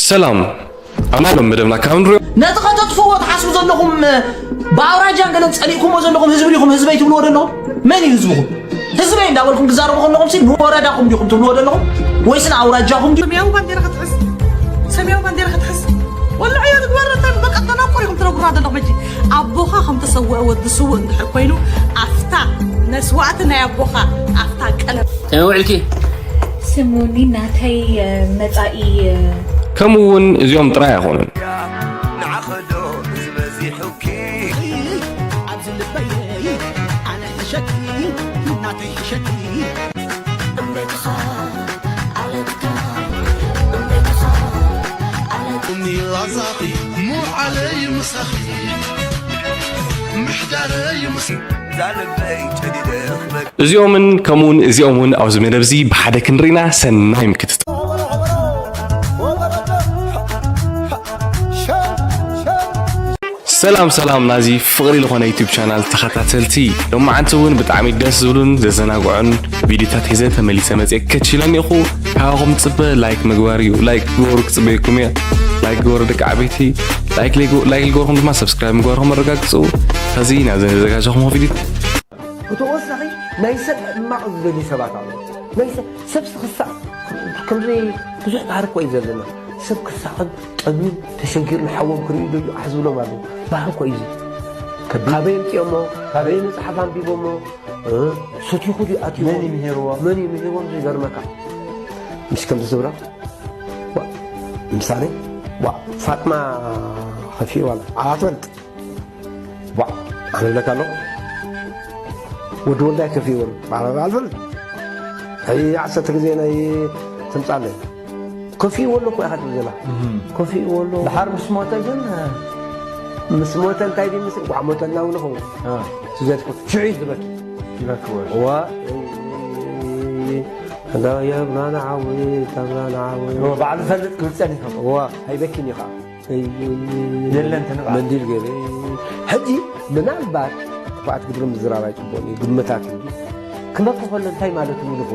ሰላም ኣማሎም መደብና ካብ ንሪኦ ነቲ ከተጥፍዎ ትሓስቡ ዘለኹም ብኣውራጃን ገለን ጸሊእኩሞ ዘለኹም ህዝቢ ዲኹም ህዝበይ ትብልዎ ዘለኹም? መን እዩ ህዝብኹም? ህዝበይ እንዳበልኩም ትዛረቡ ከለኹም ሲ ንወረዳኹም ዲኹም ትብልዎ ዘለኹም ወይስ ንኣውራጃኹም ዲኹም? ሰማያዊ ባንዴራ ክትሕዝ ሰማያዊ ባንዴራ ክትሕዝ ወላ ዕዮ ትግበር እንተ በቃ ተናቆር ኢኹም ትነግሩና ዘለኹም ሕጂ ኣቦኻ ከም ተሰወአ ወዲ ስውእ እንድሕር ኮይኑ ኣፍታ መስዋእቲ ናይ ኣቦኻ ኣፍታ ቀለም ከመይ ውዕልኪ? ስሙኒ ናተይ መጻኢ ከምኡ እውን እዚኦም ጥራይ ኣይኮኑን። ንዓኸዶ ዝበዚሑኪ ኣብዚ ልበይ ኣነ ሕሸኪ ናተይ ሕሸኪ እምቤትኻ ኣለትካ እምቤትኻ ኣለትካ ላዛኺ ሙዓለይ ምሳኺ ምሕዳረይ ምስ ዛልበይ ጨዲደ ክበል እዚኦምን ከምኡውን እዚኦም እውን ኣብዚ መደብ እዚ ብሓደ ክንርኢና ሰናይ ምክትታል። ሰላም ሰላም ናዚ ፍቕሪ ዝኾነ ዩቱብ ቻናል ተኸታተልቲ፣ ሎማዓንቲ እውን ብጣዕሚ ደስ ዝብሉን ዘዘናግዑን ቪዲዮታት ሒዘ ተመሊሰ መፅየ ከችለኒ ኢኹ። ካባኹም ዝፅበ ላይክ ምግባር እዩ። ላይክ ግበሩ ክፅበየኩም እየ። ላይክ ግበሩ ደቂ ዓበይቲ። ላይክ ለይጎ- ላይክ ልገበርኩም ድማ ሰብስክራይብ ምግባርኩም ኣረጋግፁ። ሕዚ ናብዘን ዘዘጋጀኹም ቪዲዮ ብተወሳኺ ናይ ሰብ ሕማቕ ዝደልዩ ሰባት ኣለዉ። ናይ ሰብ ሰብሲ ክሳዕ ከምዚ ብዙሕ ባህሪ እኮ እዩ ዘለና። ሰብ ክሳቕን ጠምዩን ተሸጊሩ ንሓዎም ክርእዩ ይደልዩ ኣሕ ዝብሎም ኣለዉ። ባህሪ እኮ እዩ እዚ። ካበይ ኣምፅኦሞ? ካበይ መፅሓፍ ኣንቢቦሞ? እ? ሰቲኹ ድዩ ኣትዩ? መን እዩ ምሂርዎ? መን እዩ ምሂርዎም? ዝገርመካ ምስ ከምዚ ዝብላ ዋ፣ ምሳሌ ዋ ፋጥማ ከፊኡ ዋላ ኣትበልጥ ዋ ኣነ ብለካ ኣሎ ወዲ ወልዳይ ከፊእዎ ኣሎ ባዕላ ኣልፈል ሕጂ ዓሰርተ ግዜ ናይ ትምጻለይ ከፊእዎ ኣሎ እኮ ኢኻ ትብል ዘላ ከፊእዎ ኣሎ ድሓር ምስ ሞተ ግን ምስ ሞተ እንታይ ድዩ ምስ እንኳዕ ሞተልና እውን ይኸውን ትዘትኩ ሽዑ እዩ ዝበኪ ይበክዎ ዋ እንዳ የብራና ዓዊ ተብራና ዓዊ ባዕሉ ፈልጥ ክብል ጸኒሑ ዋ ኣይበኪን ኢኻ የለን ተንብዓ መንዲል ገይረ ሕጂ ምናልባት ክፍኣት ግብሪ ምዝራብ ኣይፅቡቕን እዩ ግምታት እዩ ክመኪ ከሎ እንታይ ማለት እዩ ንኹ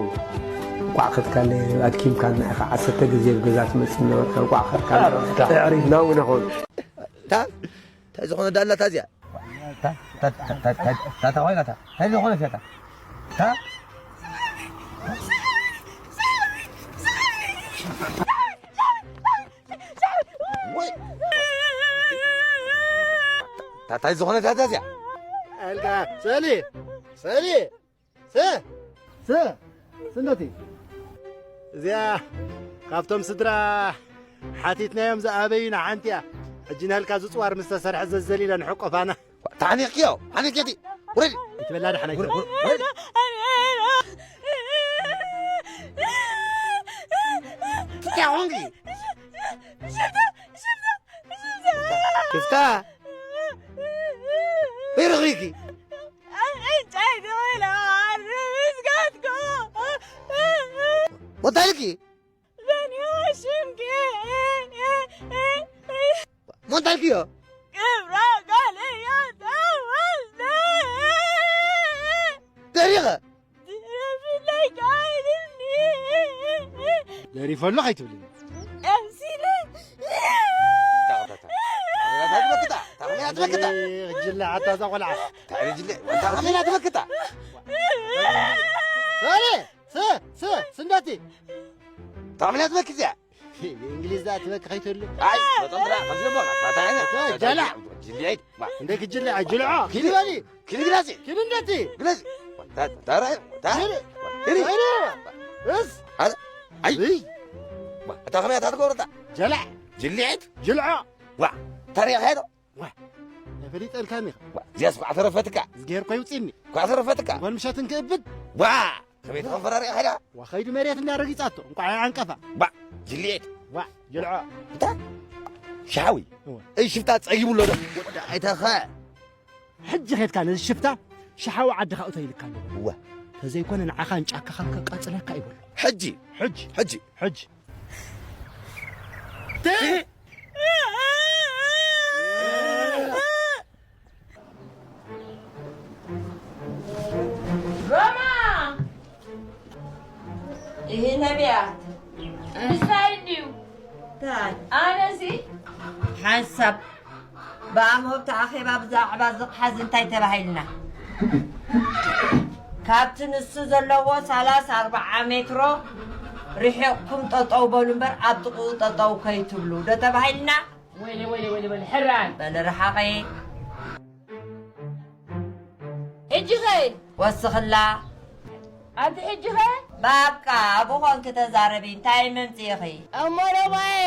እንቋዕ ከትካለ ኣድኪምካ ንዕኻ ዓሰርተ ግዜ ኣብ ገዛ ትመፅእ ነበርካ እንቋዕ ከትካለ ኣዕሪፍና እውን ይኸውን እንታይ ዝኾነ ዳላታ እዚኣ ታታ ኮይና ታ እንታይ ዝኾነ ሸታ ታ ወይ ታታይ ዝኾነ ታታ እዚኣ ኣልካ ሰሊ ሰሊ ሰ ሰ ስነቲ እዚኣ ካብቶም ስድራ ሓቲትናዮም ዝኣበዩና ሓንቲ እያ ሕጂ ንህልካ ዝፅዋር ምስ ተሰርሐ ዘዘሊለ ንሕቆፋና ታኒቅዮ ኣነጀቲ ውረድ ይትበላ ዳሕና ይትበላ እንታይ ሆንኪ ሽፍታ በይረኺኪ ወታልኪ ሞንታልክዮ ክብራ ጋለያ ተወልደ ደሪኸ ደሪፈሉ ከይትብልኒ ቀምሲለ ጅለ ሓታ እዛ ቆልዓ ጅለ ትበክታ ሰሌ ስ ስ ስንዳቲ ታምላ ትበክ እዚኣ እንግሊዝ ዛ ትበክ ከይትህሉ ኣይ በጠምጥራ ከምዝለቦ ጃላ ጅልዒት እንደ ክጅለ ኣጅልዖ ኪድ በሊ ኪድ ግላሲ ኪድ እንደቲ ግላሲ ታራ ታራ እስ ኣይ እታ ከመያ ታትገብረታ ጀላዕ ጅልዒት ጅልዖ ዋ ታሪኽ ሄዶ ፈሊጠልካኒ ኢኻ እዚያስ ኳዕ ተረፈትካ ዝጌር ኮይ ውፅኒ ኳዕ ተረፈትካ ጓል ምሸትን ክእብድ ዋ ከመይ ተኸንፈራሪያ ኸዳ ዋ ኸይዱ መሬት እንዳረጊጻቶ እንቋዕ ዓንቀፋ ባ ጅልዒት ዋ ጅልዖ እንታ ሻሓዊ እይ ሽፍታ ጸጊቡ ኣሎ ዶ ኣይተኸ ሕጂ ኸድካ ነዚ ሽፍታ ሻሓዊ ዓድኻ እቶ ኢልካ ኣለዎ እወ ተዘይኮነ ንዓኻን ጫካኻን ከቃጽለካ ይበሎ ሕጂ ሕጂ ሕጂ ሕጂ ሮማ! ይሄ ነቢያት ምሳይ እንዲሁ ታ ኣነሲ ሓንሳብ ብኣምሆብቲ ኣኼባ ብዛዕባ ዝቕሓዝ እንታይ ተባሂልና? ካብቲ ንሱ ዘለዎ ሰላሳ ኣርብዓ ሜትሮ ርሒቕኩም ጠጠው በሉ እምበር ኣብ ጥቕኡ ጠጠው ከይትብሉ ዶ ተባሂልና? ወይለ ወይለ ወይለ ወይለ ሕራይ በል ርሓቐ። ሕጂ ኸ ወስኽላ። ኣንቲ ሕጂ ኸ ባቃ ብኾንኪ ተዛረቢ እንታይ መምፅእኺ? እሞ ረባየ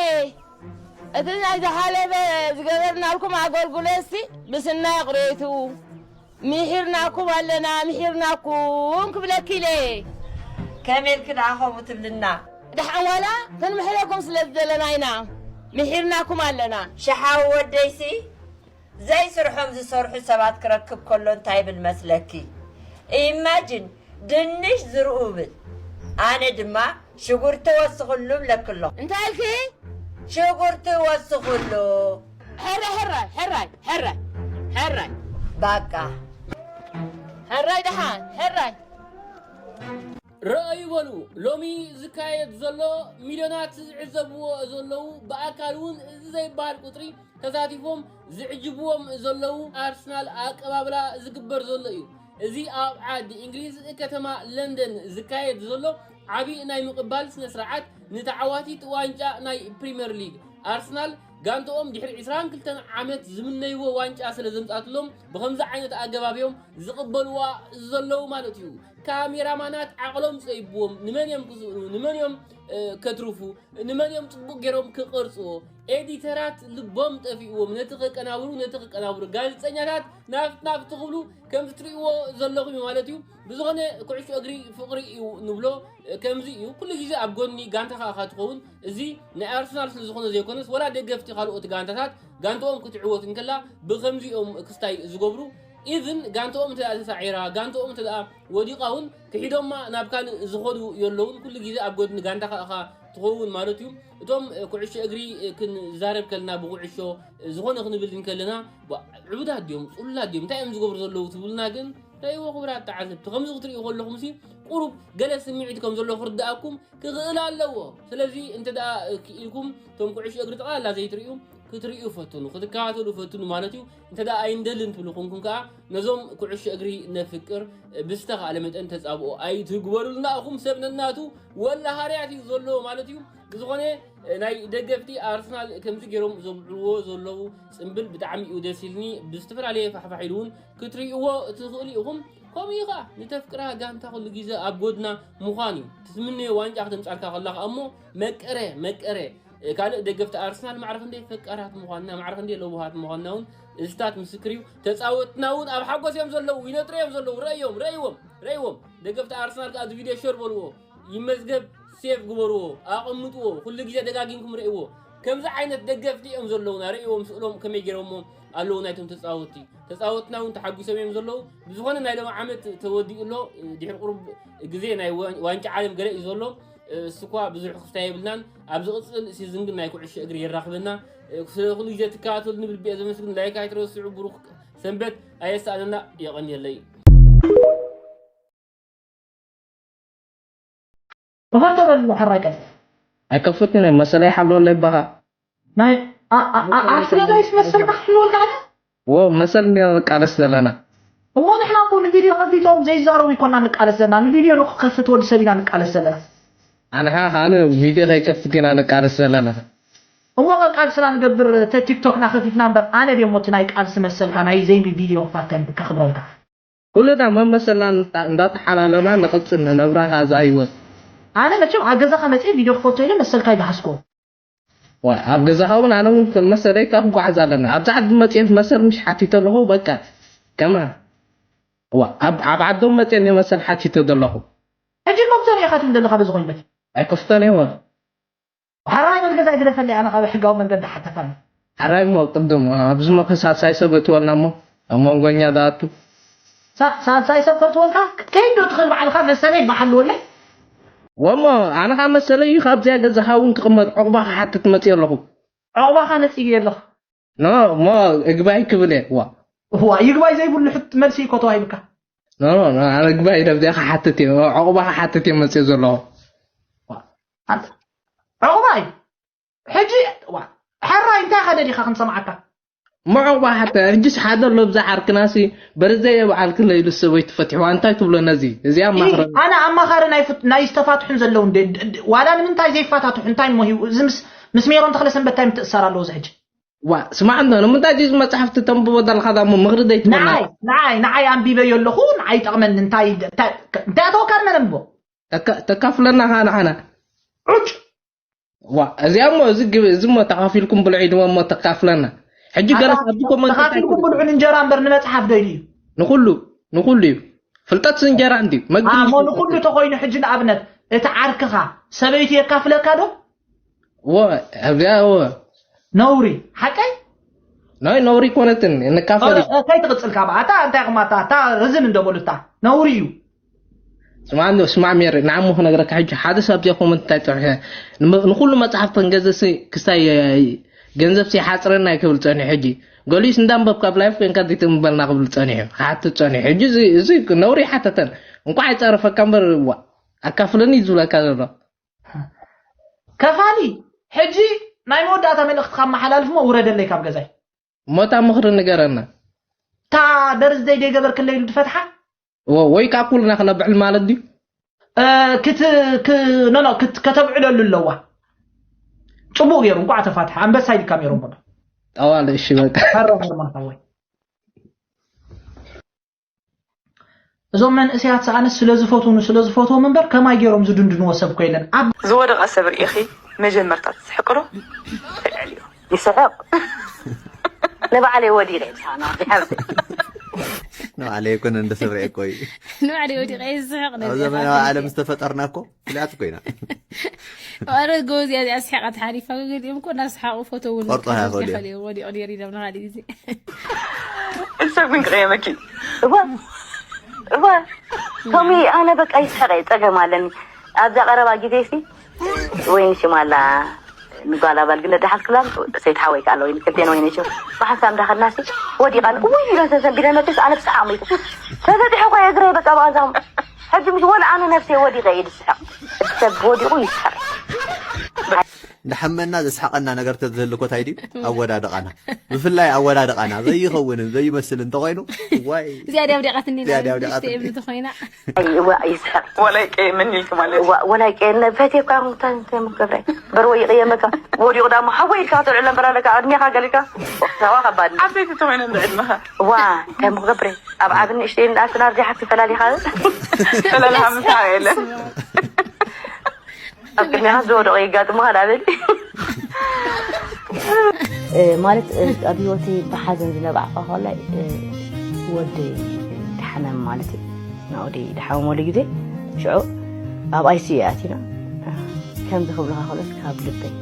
እቲ ናይ ዝሓለፈ ዝገበርናልኩም ኣገልግሎትሲ ብስናይ ኣቕሬቱ ምሒርናኩም ኣለና ምሒርናኩም ክብለኪ ኢለ። ከመይ ኢልኪ ደኣ ከምኡ ትብልና? ደሓን ዋላ ክንምሕረኩም ስለ ዝደለና ኢና ምሒርናኩም ኣለና። ሸሓዊ ወደይሲ ዘይስርሖም ዝሰርሑ ሰባት ክረክብ ከሎ እንታይ ይብል መስለኪ? ኢማጅን ድንሽ ዝርኡ ብል ኣነ ድማ ሽጉርቲ ወስኽሉ ብለኪ ኣለኹ። እንታይ ኢልኪ? ሽጉርቲ ወስኽሉ። ሕራይ ሕራይ ሕራይ ሕራይ ሕራይ ባቃ። ሕራይ ደሓን ሕራይ። ረኣዩ በሉ ሎሚ ዝካየድ ዘሎ ሚልዮናት ዝዕዘብዎ ዘለዉ ብኣካል እውን እዚ ዘይበሃል ቁፅሪ ተሳቲፎም ዝዕጅብዎም ዘለዉ ኣርሰናል ኣቀባብላ ዝግበር ዘሎ እዩ። እዚ ኣብ ዓዲ እንግሊዝ ከተማ ለንደን ዝካየድ ዘሎ ዓቢ ናይ ምቕባል ስነ ስርዓት ንተዓዋቲት ዋንጫ ናይ ፕሪምየር ሊግ ኣርሰናል ጋንትኦም ድሕሪ ዕስራን ክልተን ዓመት ዝምነይዎ ዋንጫ ስለ ዘምጻትሎም ብኸምዚ ዓይነት ኣገባብ እዮም ዝቕበልዋ ዘለዉ ማለት እዩ። ካሜራማናት ዓቕሎም ጸይብዎም ንመን እዮም ክስእሉ ንመን እዮም ከትርፉ ንመን እዮም ጽቡቕ ገይሮም ክቐርጽዎ ኤዲተራት ልቦም ጠፊእዎም ነቲ ከቀናብሩ ነቲ ከቀናብሩ ጋዜጠኛታት ናፍት ናፍት ክብሉ ከምዚ ትርእይዎ ዘለኹም እዩ ማለት እዩ። ብዝኾነ ኩዕሾ እግሪ ፍቕሪ እዩ ንብሎ ከምዚ እዩ ኩሉ ግዜ ኣብ ጎኒ ጋንታኻ ኢኻ ትኸውን። እዚ ናይ ኣርሰናል ስለ ዝኾነ ዘይኮነስ ወላ ደገፍቲ ካልኦት ጋንታታት ጋንትኦም ክትዕወት እንከላ ብኸምዚ እዮም ክስታይ ዝገብሩ። ኢቭን ጋንትኦም እንተ ተሳዒራ ጋንትኦም እንተ ወዲቓ እውን ክሒዶማ ናብ ካልእ ዝኸዱ የለውን። ኩሉ ግዜ ኣብ ጎድኒ ጋንታኻ ኢኻ ትኸውን ማለት እዩ። እቶም ኩዕሾ እግሪ ክንዛረብ ከለና ብኩዕሾ ዝኾነ ክንብል እንከለና ዕቡዳት ድዮም ፅሉላት ድዮም እንታይ እዮም ዝገብሩ ዘለዉ ትብሉና ግን ረእይዎ ክቡራት ተዓዘብቲ ከምዚ ክትርእዩ ከለኹም ሲ ቁሩብ ገለ ስምዒት ከም ዘሎ ክርድኣኩም ክኽእል ኣለዎ። ስለዚ እንተ ደኣ ክኢልኩም እቶም ኩዕሾ እግሪ ጠቕላላ ዘይትርእዩ ክትርእዩ ፈትኑ፣ ክትከታተሉ ፈትኑ ማለት እዩ። እንተ ደኣ ኣይንደልን ትብሉ ኮንኩም ከኣ ነዞም ኩዕሾ እግሪ ነፍቅር ብዝተኻእለ መጠን ተጻብኦ ኣይትግበሩልና። እኹም ሰብ ነናቱ ወላ ሃርያት እዩ ዘለዎ ማለት እዩ። ብዝኾነ ናይ ደገፍቲ ኣርሰናል ከምዚ ገይሮም ዘብዕልዎ ዘለዉ ጽምብል ብጣዕሚ እዩ ደስ ኢልኒ። ብዝተፈላለየ ፋሕፋሕ ኢሉ እውን ክትርእይዎ ትኽእሉ ኢኹም። ከምኡ እዩ ኸዓ ንተፍቅራ ጋንታ ኩሉ ግዜ ኣብ ጎድና ምዃን እዩ። ትትምነዮ ዋንጫ ክተምጻልካ ከላ ኸዓ እሞ መቀረ መቀረ ካልእ ደገፍቲ ኣርሰናል ማዕረ ክንደይ ፈቃራት ምዃንና ማዕረ ክንደይ ለዋሃት ምዃንና እውን እዚታት ምስክር እዩ። ተጻወትና እውን ኣብ ሓጎስ እዮም ዘለዉ ይነጥሩ እዮም ዘለዉ ረእዮም ረእይዎም ረእይዎም ደገፍቲ ኣርሰናል ከዓ እዚ ቪድዮ ሸር በልዎ ይመዝገብ ሴቭ ግበርዎ ኣቐምጥዎ ኩሉ ግዜ ደጋጊምኩም ርእይዎ ከምዚ ዓይነት ደገፍቲ እዮም ዘለዉና ርእይዎም ስእሎም ከመይ ገይሮሞ ኣለዉ ናይቶም ተጻወትቲ ተጻወትና እውን ተሓጒሶም እዮም ዘለዉ ብዝኾነ ናይ ሎም ዓመት ተወዲኡ ኣሎ ድሕሪ ቁሩብ ግዜ ናይ ዋንጫ ዓለም ገለ እዩ ዘሎ እስኳ ብዙሕ ክፍታ የብልናን ኣብ ዝቕጽል ሲዝን ግን ናይ ኩዕሾ እግሪ የራኽበና ስለ ኩሉ ግዜ ትከታተሉ ንብል ብየ ዘመስግን ላይክ ኣይትረስዑ ብሩክ ሰንበት ኣየሳእነና የቐንየለይ ተፈተረሉ ሕራይ ቀስ ኣይከፍትን መሰለይ ሓልወለይ ባኻ ናይ ኣፍረዳይስ መሰልካ ክሕልወልካ ኣነ ወ መሰል ንቃለስ ዘለና እሞ ንሕና እኮ ንቪድዮ ከፊቶም ዘይዛረቡ ይኮና ንቃለስ ዘለና ንቪድዮ ንክከፍት ወዲ ሰብ ኢና ንቃለስ ዘለና ኣንሓ ኣነ ቪድዮ ከይከፍት ኢና ንቃለስ ዘለና እሞ ቃልስና ንገብር ተ ቲክቶክና ከፊትና እምበር ኣነ ድሞ እቲ ናይ ቃልሲ መሰልካ ናይ ዘይሚ ቪድዮ ክፋተን ከክብረልካ ኩልና መመሰልና እንዳተሓላለና ንቕፅል ንነብራ ካዛ ህይወት። ኣነ መቸም ኣብ ገዛኻ መፅየ ቪድዮ ክፈቶ ኢለ መሰልካ ይገሃስክዎ። ዋይ ኣብ ገዛኻ እውን ኣነ እውን መሰለይ ካብ ንጓዓዝ ኣለና። ኣብዚ ዓዲ መፅየ መሰል ምሽ ሓቲተ ኣለኹ በቃ ከማ ዋ ኣብ ኣብ ዓዶም መፅየ እየ መሰል ሓቲተ ዘለኹ። ሕጂ እሞ ብዘሪኤኻ ትብል ዘለኻ በዚ ኮይኑ በቲ። ኣይከፍቶን እየ። ሓራይ በል ገዛይ ግደፈለይ ኣነ ካብ ሕጋዊ መንገዲ ሓተካ። ሓራይ እሞ ቅድም ኣብዚ መኸ ሳልሳይ ሰብ እትወልና እሞ ኣብ መንጎኛ ዝኣቱ። ሳልሳይ ሰብ ከእትወልካ ክትከይድ ዶ ትኽእል ባዕልኻ መሰለይ በሓልወለይ። ወሞ ኣነ ካብ መሰለይ እዩ ካብዚኣ ገዛኻ እውን ክቕመጥ ዑቕባ ክሓትት መፅእ ኣለኹ። ዑቕባኻ ነፂገ ኣለኹ። ኖ እሞ እግባይ ክብል እየ ዋ። ዋ ይግባይ ዘይብሉ መልሲ እኮ ተዋሂብካ። ኖ ኖ ኣነ እግባይ ኢለ ኣብዚኣ ክሓትት እየ ዑቕባ ክሓትት እየ መፅእ ዘለኹ። ዑቕባይ ሕጂ ሕራይ እንታይ ኢኻ ደሊኻ ክንሰምዓካ? ምዑቕ ባሓተ፣ ሕጅስ ሓደ ኣሎ ብዛ ዓርክናሲ፣ በርዘየ በዓል ክለ ኢሉ ሰበይቱ ፈቲሕዋ፣ እንታይ ትብሎ ነዚ? እዚኣ ኢ፣ ኣማኽረኒ። ኣነ ኣማኻሪ ናይ ፍት-፣ ናይ ዝተፋትሑን ዘለዉ እንደ-፣ ድ-፣ ድ-፣ ዋላ ንምንታይ ዘይፋታትሑ፣ እንታይ እሞ ሂቡ? እዚ ምስ፣ ምስ ሜሮን ተኽለ ሰንበት እንታይ ምትእሳር ኣለዎ እዚ ሕጂ? ዋ፣ ስማዕ እንዶ፣ ንምንታይ እዚ መጽሓፍቲ ተንብቦ ዘለኻ ዳሞ ምኽሪ ዘይትበና? ንዓይ፣ ንዓይ፣ ንዓይ ኣንቢበዮ ኣለኹ፣ ንዓይ ይጠቕመኒ፣ እንታይ፣ እንታይ፣ እንታይ ኣተወካ ንመን ኣንብቦ? ተካ-፣ ተካፍለና ኸዓ ንዓና። ዑጭ! ዋ፣ እዚኣ እሞ፣ እዚ ግብ-፣ እዚ እሞ ተኻፊልኩም ብልዑ ኢልዎ እሞ ተካፍለና። ሕጂ ኣታ ገለስ ኣብዚ ኮመንት እንታይ ተኻፊልኩም ትብል? ብልዑ እንጀራ እምበር ንመጽሓፍ ዶ ኢሉ እዩ? ንኹሉ፣ ንኹሉ እዩ። ፍልጠት እንጀራ እንድዩ። መግቢ ኣሞ ንኹሉ ንኹሉ። ተኾይኑ ሕጂ ንኣብነት እቲ ዓርክኻ ሰበይቱ የካፍለካ ዶ? ወ-፣ ኣብዚኣ ወ-፣ ነውሪ፣ ሓቀይ? ናይ ነውሪ ኮነትን፣ ንካፈል እዩ። እ፣ እ፣ ከይትቕጽል ካብ ኣታ፣ እንታይ ኹም ኣታ፣ ኣታ ርዝን እንዶ በሉ እታ፣ ነውሪ እዩ። ስማዕ እንዶ፣ ስማዕ ሜሪ፣ ንዓሞ ክነግረካ ሕጂ፣ ሓደ ሰብ ኣብዚኣ ኮመንት እንታይ ጽሒፈ፣ ንመ-፣ ንኹሉ መጽሓፍ ተንገዘሲ ክስታይ፣ እ፣ ገንዘብ ሲሓጽረና እዩ ክብል ጸኒሑ ሕጂ። ገሊኡስ እንዳንበብ ካብ ላይፍ ኮንካ ዘይትንበልና ክብል ጸኒሑ፣ ክሓትት ጸኒሑ። ሕጂ እዚ፣ እዚ ነውሪ ይሓተተን። እንቋዕ ኣይጸረፈካ እምበር፣ ዋ፣ ኣካፍለኒ እዩ ዝብለካ ዘሎ። ከፋሊ፣ ሕጂ ናይ መወዳእታ መልእኽትኻ ኣመሓላልፍ እሞ ውረደለይ ካብ ገዛይ። እሞ እታ ምኽሪ ንገረና። እታ ደርዝ ደይ ደይገበርክለይ ኢሉ ድፈትሓ? ወ-፣ ወይ ከዓ ኩልና ክነብዕል ማለት ድዩ? እ፣ ክት-፣ ክ-፣ ኖ፣ ኖ፣ ክት-፣ ከተብዕለሉ ኣለዋ። ጽቡቕ ገይሩ፣ እንቋዕ ተፋትሐ። ኣንበሳ ኢልካ ሜሮን በሎ። ጠዋል፣ እሺ፣ በቃ። ፈረ ሄርሞን ሓወይ። እዞም መንእሰያት ሰኣነስ ስለ ዝፈትውኑ፣ ስለ ዝፈትዎም እምበር ከማይ ገይሮም ዝድንድንዎ ሰብ እኮ የለን። ኣብ ዝወደቐ ሰብ ርኢኺ መጀመርታ ትስሕቂ ዶ? ትዕልዮ። ይስሕቕ። ንባዕለይ ወዲቐ ይብሳና፣ ብሓብተይ። ንባዕለይ ኣይኮነን እንደ ሰብ ርኤ እኮ እዩ። ንባዕለይ ወዲቐ ይስሕቕ ኣብ ነዚኣ ዘመናዊ ካፍተይ። ዓለም ዝተፈጠርና እኮ ፍሉያት እኮ ኢና። ማለት ጎበዝ እያ እዚኣ ስሒቓ ተሓሊፋ፣ ገሊኦም እኮ እናሰሓቑ ፎቶ እውን ቆርጦ እያ ክወስድ ከሊኡ። ይኸእል እዩ፣ ወዲቑ ነይሩ ኢሎም ንኻሊእ ግዜ። ሰብ ግን ክቕየመኪ። እወ፣ እወ። ቶሚ፣ ኣነ በቃ ይስሕቕ እየ፣ ጸገም ኣለኒ። ኣብዛ ቀረባ ግዜ ሲ፣ ወይኒ ሽም ኣላ፣ ንጓል ኣባል ግን ደሓስ ክላን፣ ሰይድ ሓወይ ከኣ ኣሎ፣ ወይኒ ክልቴን ወይኒ ሽም። ብሓንሳብ እንዳኸድና ሲ፣ ወዲቓ፣ እውይ ኢለን ተሰንቢለን መጥስ፣ ኣነ ብሰሓቕ ሞይተ። ተዘጢሑ እኮ እየ እግረይ በቃ ብቐንዛኹም። ሕጂ ምሽ ወላ ኣነ ነብሰይ ወዲቐ እየ ዝስሕቕ። እቲ ሰብ ወዲቑ ይስሕቕ። እንዳሓመና ዘስሓቐና ነገር ተዝህሉ እኮ እንታይ ድዩ? ኣወዳድቓና። ብፍላይ ኣወዳድቓና ዘይኸውንን ዘይመስልን እንተኾይኑ፣ ዋይ። እዚኣ ድያ ኣውዲቓትኒ እዚኣ ድያ ኣውዲቓትኒ። ንእሽተይ እብሊ ተኾይና። ኣይ፣ እዋ፣ ይስሕቕ። ዋላ ይቀየመኒ ኢልኪ ማለት እዩ። ዋ-፣ ዋላ ይቀየመኒ፣ ፈትየካ፣ እንታይ፣ እንታይ ምገብረ? በርወ ይቀየመካ። ወዲቑ ዳሞ ሓወይ ኢልካ ተልዕሎ እምበር ኣለካ፣ ዕድሜኻ ገሊካ። ታዋ ከባድ። ዓበይቲ ተኾይነ እንደ ዕድመኻ። ዋ፣ እንታይ ምገብረ? ኣብ ዓብን ንእሽተይን ኣስናር ዘይሓፍቲ ፈላሊኻ። ፈላሊኻ ምሳሕ የለን። ኣብ ቅድሚኻ ዝወደቑ የጋጥሙኻ ዳብል። እ፣ ማለት፣ እ፣ ኣብ ህይወተይ ብሓዘን ዝነባዕኳ ከላይ፣ እ፣ ወደይ ድሓመም ማለት እዩ። ናወደይ ድሓመመሉ ግዜ፣ ሽዑ ኣብ ኣይ ሲ ዩ ኣቲና። እ፣ ከምዚ ክብልኻ ከሎስ ካብ ልበይ፣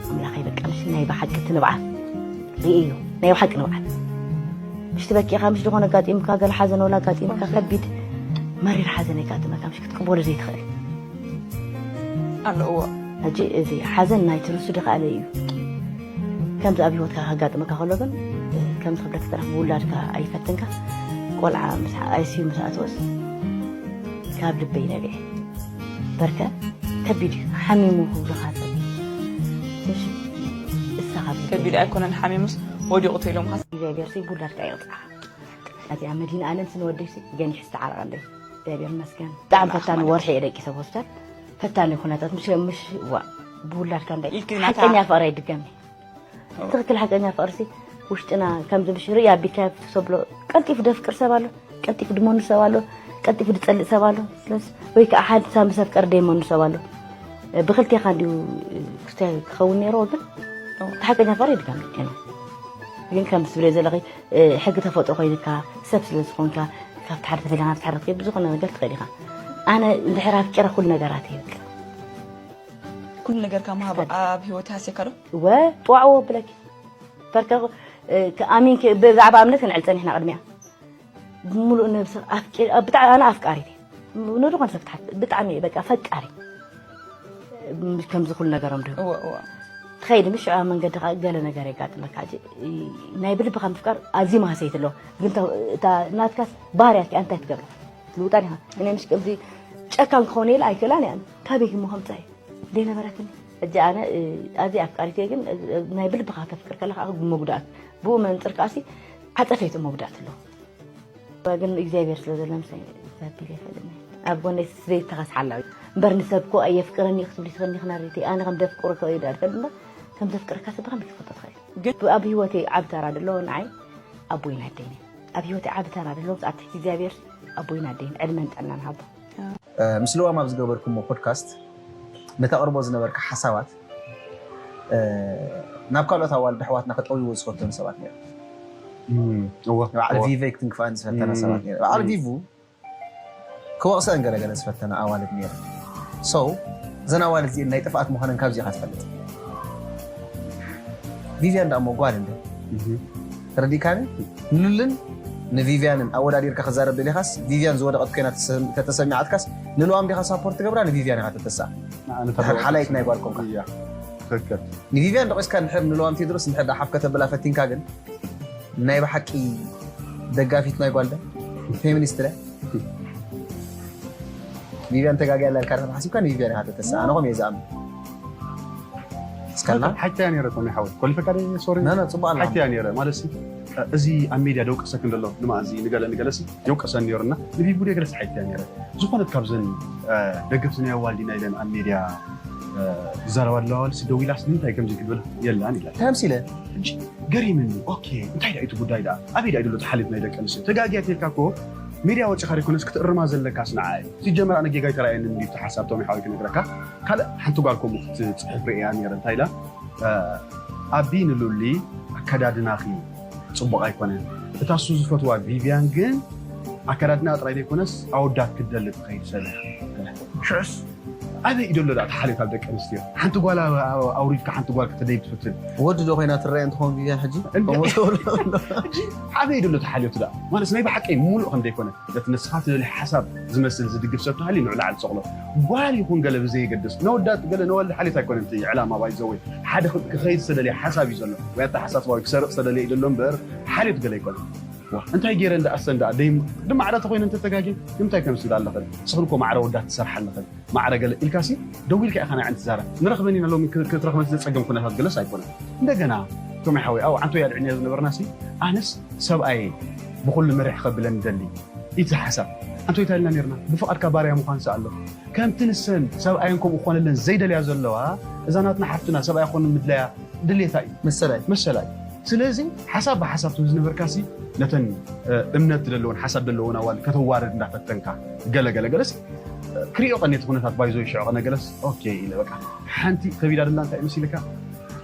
ኣምላኸይ፣ በቃ፣ ምሽ ናይ ብሓቂ እቲ ንብዓት ርእዮ፣ ናይ ብሓቂ ንብዓት። ምሽ ትበኪኻ፣ ምሽ ዝኾነ ኣጋጢምካ፣ ገለ ሓዘን ወላ ኣጋጢምካ፣ ከቢድ መሪር ሓዘን የጋጥመካ፣ ምሽ ክትቅበሎ ዘይትኽእል። ኣለዎ። ሕጂ እዚ ሓዘን ናይ ትንሱ ድኻለ እዩ። ከምዚ ኣብ ህይወትካ ከጋጥመካ ከሎ ግን፣ ከምዚ ክብለካ ዝጸናሕኩ፣ ብውላድካ ኣይፈትንካ። ቆልዓ ምስ ኣይ ሲ ዩ ምስ ኣተወስ ካብ ልበይ ነቢዐ። በርከ ከቢድ እዩ፣ ሓሚሙ ክብሉኻ ሰብ። እሺ፣ እሳ ካብ ልበይ ከቢድ ነቢዐ። ኣይኮነን፣ ሓሚሙስ ወዲቑ ተኢሎምኻ። እግዚኣብሔር ሲ ብውላድካ ይቕጽዓኻ። ኣዚኣ መዲና ኣለም ስንወደይ ሲ ገኒሕ ዝተዓረቐለይ። እግዚኣብሔር ይመስገን። ብጣዕሚ ፈታኒ ወርሒ እየ ደቂሰ ኣብ ሆስፒታል። ፈታኒ ኩነታት፣ ምሽ፣ ምሽ፣ ዋ፣ ብውላድካ እንታይ ኢልኪ ናታ ሓቀኛ ፍቕሪ ኣይድገምን። ትኽክል ሓቀኛ ፍቕሪ ሲ ውሽጥና ከምዚ ምሽ ርእያ ኣቢልካ ትሰብሎ። ቀልጢፉ ደፍቅር ሰብ ኣሎ፣ ቀልጢፉ ድመኑ ሰብ ኣሎ፣ ቀልጢፉ ድጸልእ ሰብ ኣሎ። ስለዚ ወይ ከዓ ሓንሳብ ምስ ኣፍቀረ ደይመኑ ሰብ ኣሎ። ብክልቴኻ እንዲዩ ክስታይ ክኸውን ነይርዎ፣ ግን እቲ ሓቀኛ ፍቕሪ ኣይድገምን። ግን ከም ትብለይ ዘለኺ፣ እ፣ ሕጊ ተፈጥሮ ኮይንካ ሰብ ስለ ዝኾንካ፣ ካብቲ ሓደ ተፈሊኻ ናብቲ ሓደ ክትከይድ ብዝኾነ ነገር ትኽእል ኢኻ። ኣነ እንድሕር ኣፍቂረ ኩሉ ነገራት እየ በቃ። ኩሉ ነገርካ ምሃብ ክፈል- ኣብ ህይወት ይሃስየካ ዶ? ወ፣ ጥዋዕዎ ብለኪ። በርከ፣ እ፣ ኣሚንኪ፣ ብዛዕባ እምነት ክንዕል ጸኒሕና ቅድሚያ። ብምሉእ ነብሲ ኣፍቂ-፣ ብጣዕሚ ኣነ ኣፍቃሪት እየ። ንዝኾነ ሰብ ትሓት-፣ ብጣዕሚ እየ በቃ ፈቃሪ። ከምዚ ኩሉ ነገሮም ድዩ? እወ፣ እወ። ትኸይድ፣ ምሽ ኣብ መንገዲ ኸዓ ገለ ነገር የጋጥመካ። ሕጂ፣ ናይ ብልብኻ ምፍቃር ኣዝዩ መሃሰይቲ ኣለዎ። ግን እታ፣ እታ ናትካስ ባህርያት ከኣ እንታይ ትገብራ? ትልውጣ ዲኻ? እኔ ምሽ ከምዚ ጨካን ክኸውን ኢለ ኣይክእላን እየ። ካበይ እሞ ከምጻ እየ? ዘይነበረትኒ። ሕጂ ኣነ ኣዝየ ኣፍቃሪት እየ፣ ግን ናይ ብልብኻ ተፍቅር ከለኻ መጉዳእት ብኡ መንፅር ከኣሲ ዓፀፈይቱ መጉዳእት ኣለዎ። ግን እግዚኣብሔር ስለ ዘሎ ምሳይ ዘቢል ኣይፈልጥን። ኣብ ጎነይ ስበይትኻ ስሓላ እምበር ንሰብ እኮ ኣየፍቅረኒ ክትብሊ ትኽእልኒ ክናሪቲ ኣነ ከም ደፍቅሮ ከይዳ ትፈልጥ እምበር ከም ዘፍቅረካ ሰብ ብኸመይ ክትፈልጦ ትኽእል? ግን ኣብ ህይወተይ ዓቢ ተራ ዘለዎ ንዓይ ኣቦይን ኣደይን እዮም። ኣብ ህይወተይ ዓቢ ተራ ዘለዎም ኣብ ትሕቲ እግዚኣብሔር ኣቦይን ኣደይን ዕድመን ጥዕናን ሃቦ። ምስ ልዋም ኣብ ዝገበርኩሞ ፖድካስት ነተቕርቦ ዝነበርካ ሓሳባት ናብ ካልኦት ኣዋልድ ኣሕዋትና ከጠውይዎ ዝፈተኑ ሰባት ነይሩ። እወ በዓል ቪቨ ክትንክፋን ዝፈተና ሰባት ነይሩ። በዓል ቪቭ ክወቕሰን ገለገለ ዝፈተና ኣዋልድ ነይሩ። ሰው እዘን ኣዋልድ እዚእን ናይ ጥፍኣት ምዃነን ካብዚ ኢኻ ትፈልጥ። ቪቪያን ደኣ እሞ ጓል እንደ ተረዲእካኒ? ንሉልን ንቪቪያንን ኣወዳዲርካ ክዛረብ ደሊኻስ ቪቪያን ዝወደቐት ኮይና ተሰ- ተተሰሚዓትካስ ንልዋም ዲኻ ሳፖርት ትገብራ ንቪቪያን ኢኻ ተተስኣ? ንዓነት ድሓር ሓላይት ናይ ጓል ኮንካ እያ ትክክል ንቪቪያን ደቂስካ ንድሕር ንልዋም ቴድሮስ እንድሕር ደኣ ሓፍ ከተብላ ፈቲንካ ግን ናይ ብሓቂ ደጋፊት ናይ ጓል ደ ፌሚኒስት ደ ቪቪያን ተጋጊያ ኣላ ኢልካ ድሕር ሓሲብካ ንቪቪያን ኢኻ ተተስኣ ኣነ ኸም እየ ዝኣምን እስከላ ሓይታ እያ ነይረ ቶም ሓወይ ኮሊፈካ ደ ሶሪ ና ና ፅቡቅ ኣላ ሓይታ እያ ነይረ ማለት እዚ ኣብ ሜድያ ደውቀሰክ እንደሎ ንማእዚ ንገለ ንገለሲ ደውቀሰን ነይሩና ንቢቡ ደገለስ ሓይታ እያ ነይረ ዝኾነት ካብዘን ደገፍቲ ናይ ኣዋልዲና ኢለን ኣብ ሜድያ ዝዛረባ ኣለዋ ዋልሲ ደው ኢላስ ንምንታይ ከምዚ ክትብል የላን ኢላ ተምሲለ ሕጂ ገሪምኒ ኦኬ እንታይ ዳ እቲ ጉዳይ ዳ ኣበይ ዳ ይድሎ ተሓልዮት ናይ ደቂ ኣንስትዮ ተጋጊያ ተልካ ኮ ሜድያ ወጪኻ ደይኮነስ ክትእርማ ዘለካስ ንዓ እዩ ሲጀመር ኣነ ጌጋ ይተራየኒ እንዲ እቲ ሓሳብ ቶም ሓወይ ክነግረካ ካልእ ሓንቲ ጓል ከምኡ ክትፅሕፍ ርእያ ነይረ እንታይ ኢላ ኣቢ ንሉሊ ኣከዳድናኺ ፅቡቕ ኣይኮነን እታ እሱ ዝፈትዋ ቪቪያን ግን ኣከዳድና ጥራይ ዘይኮነስ ኣወዳት ክትደሊ ትኸይድ ሰብ እያ ሽዕስ ኣበይ እዩ ደሎ ዳ ተሓልዮት ኣብ ደቂ ኣንስትዮ ሓንቲ ጓል ኣውሪድካ ሓንቲ ጓል ከተደይብ ትፍትን ወዲ ዶ ኮይና ትረአ እንትኸውን ቪቪያን ሕጂ ኣበይ እዩ ደሎ ተሓልዮት ዳ ማለት ናይ ብሓቀይ ሙሉእ ከም ዘይኮነ ነቲ ንስኻ ትደልዮ ሓሳብ ዝመስል ዝድግፍ ሰብ ተሃልዩ ንዑ ላዕሊ ትሰቕሎ ጓል ይኹን ገለ ብዘየገድስ ነወዳት ገለ ነወልድ ሓልዮት ኣይኮነን እቲ ዕላማ ባይዘወይ ሓደ ክኸይድ ዝተደልየ ሓሳብ እዩ ዘሎ ወይ ኣተሓሳስባ ወይ ክሰርቕ ዝተደልየ እዩ ዘሎ እምበር ሓልዮት ገለ ኣይኮነን እንታይ ገይረ እንዳ ኣሰን ደኣ ደይ ድማ ዕዳ ተኮይነ እንተተጋጌ ንምንታይ ከምስ እንዳ ኣለኽን ስኽን ኮ ማዕረ ወዳት ትሰርሓ ኣለኽን ማዕረ ገለ ኢልካሲ ደው ኢልካ ኢኻ ናይ ዕንቲ ዛረብ ንረኽበን ኢና ሎሚ ክትረኽበን ዘፀገም ኩነታት ገለስ ኣይኮነን እንደገና ቶም ሓወይ ኣብ ዓንቶ ያድዕንያ ዝነበርናሲ ኣነስ ሰብኣየ ብኩሉ መሪሕ ከብለን ደሊ እቲ ሓሳብ ዓንቶ ይታልና ነርና ብፍቓድካ ባርያ ምዃን ሰኣሎ ከምቲ ንሰን ሰብኣየን ከምኡ ክኾነለን ዘይደልያ ዘለዋ እዛ ናትና ሓፍትና ሰብኣይ ክኾን ምድለያ ድሌታ እዩ መሰላይ መሰላ እዩ ስለዚ ሓሳብ ብሓሳብ ትብል ዝነበርካ ሲ ነተን እምነት ዘለውን ሓሳብ ዘለውን ኣዋል ከተዋርድ እንዳፈተንካ ገለ ገለ ገለስ ክሪኦ ቀኒ እቲ ኩነታት ባይዞ ይሽዖ ቀነ ገለስ ኦኬ ኢለ በቃ ሓንቲ ከቢዳ ደላ እንታይ መሲልካ